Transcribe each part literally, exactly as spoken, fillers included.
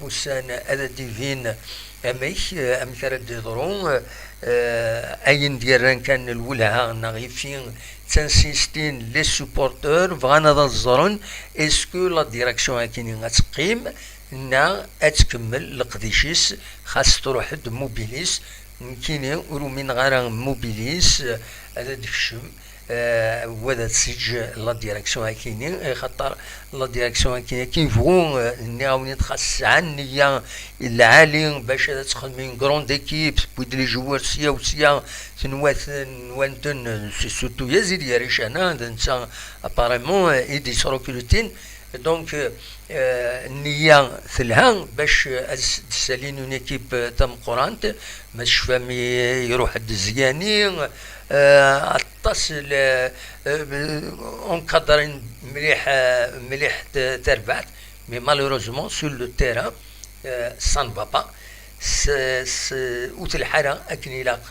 ussan ad d-ibin amek, amek ara d-iḍru, eh, ayen d-yerran kan lwelha neɣ ifi d tansistin, les supporteurs bɣan ad ẓren est-ce que la direction akini ad teqqim neɣ ad tkemmel leqdic-is, xas truḥ-d Mobilis. Nekkini ur umineɣ ara Mobilis, eh, ad d-kcem, eh, wa ad teǧǧ la direction akini, eh, xaṭer la direction akini, akken bɣu, eh, nniɣ-awen-id xas sɛan nniya lɛali bac ad txedmen grande équipe, tewwi-d les joueurs sya u sya, tenwa-ten, nwan-ten, c'est surtout Yazid Yarichana, d netta apparemment, eh, i d-yesrekrutin. Donc, eh, nniya telha bac ad s-, d-ssalin une équipe, eh, tameqqrant, ma tecfam i-, iruḥ-d Zyani, eh, aṭas le, eh, encadren mliḥ, eh, mliḥ t-, tarbaɛt, mais malheureusement sur le terrain, eh, ça ne va pas. S-, s-, ur telḥa ara akken ilaq.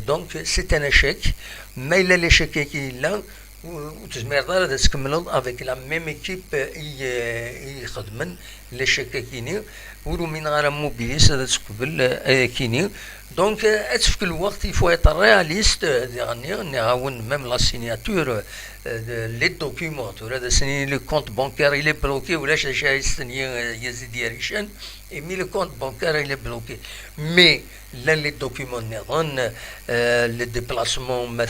Donc, c'est un échec. Ma yella l'échec-agi yella, ur, ur tezmireḍ ara ad tkemmleḍ avec la même équipe i, i ixedmen l'échec-agi-ni. Ur umineɣ ara Mobilis ad teqbel, eh, ayagi-ni. Donc, eh, ad tefk lweqt, il faut être réaliste, eh, diɣenni, nniɣ-awen, même la signature, eh, de, les documents, tura ad asen-yini le compte bancaire il est bloqué, ulac d acu ara yestenyi, eh, Yazid Yarichana, imi le compte bancaire il est bloqué. Mais llan les documents nniḍen, euh, les déplacements, ma,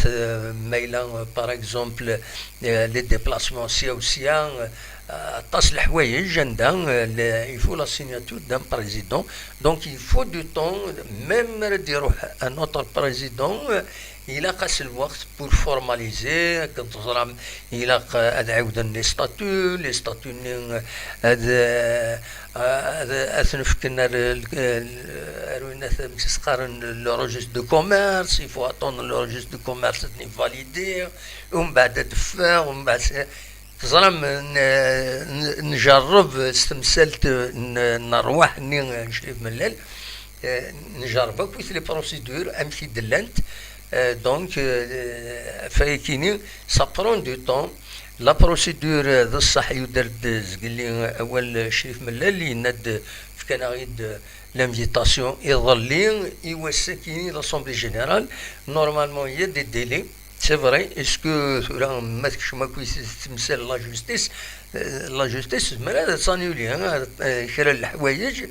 ma yella, euh, par exemple, euh, les déplacements sya u sya, euh, aṭas leḥwayeǧ anda, euh, le, il faut la signature d'un président. Donc il faut du temps, même ma ara d-iruḥ un autre président, euh, ilaq-as lweqt pour formaliser, akken teẓram, ilaq, euh, ad ɛiwden les statuts, les statuts-nni, euh, ad, euh, ad, ad ten-fken ar, ar, ar win at-, amek s-qqaren, le registre de commerce, il faut attendre le registre de commerce ad ten-validé, umbeɛd ad d-teffeɣ, umbeɛd s-, teẓram, n-, n-, njerreb s temsalt n, n rrwaḥ-nni n Crif Mellal, eh, njerreb akk les procédures amek i d-llant, eh, donc, eh, fayakini, ça prend du temps. La procédure, eh, d ṣṣeḥ yuder-d zgelli awal Crif Mellal, yenna-d fkan-aɣ-id l'invitation iḍelli i wass-akini l'Assemblée Générale. Normalement, il y a des délais. C'est vrai, est-ce que tura ma tekcem akk temsal la justice, eh, la justice tezmer ad tanuli, hein, eh, kra n leḥwayeǧ,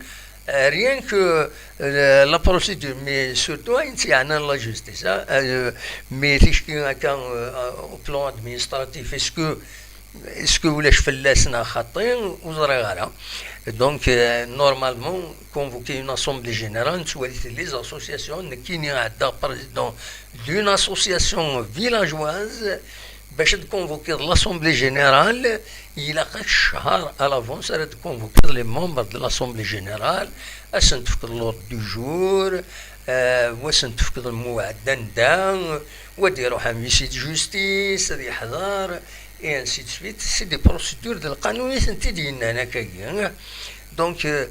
eh, rien que, eh, la procédure, mais surtout ayen tt-yeɛnan la justice, hein, eh, mais ticki akka, eh, au plan administratif, est-ce que, est-ce que ulac fell-as neɣ xaṭi, ur ẓriɣ ara. Donc, eh, normalement, convoquer une assemblée générale, nettwali les associations, nekkini ɛeddaɣ président d'une association villageoise, bac ad convoquer l'assemblée générale, ilaq-ak cchar à l'avance ara d-convoquer les membres de l'assemblée générale, ad sen-tefkeḍ l'ordre du jour, euh, wa sen-tefkeḍ lmewɛed anda, wa ad iruḥ am huissier de justice, ad yeḥḍer, et ainsi de suite. C'est des procédures d lqanun i tent-id-yennan akkagi. Donc, euh,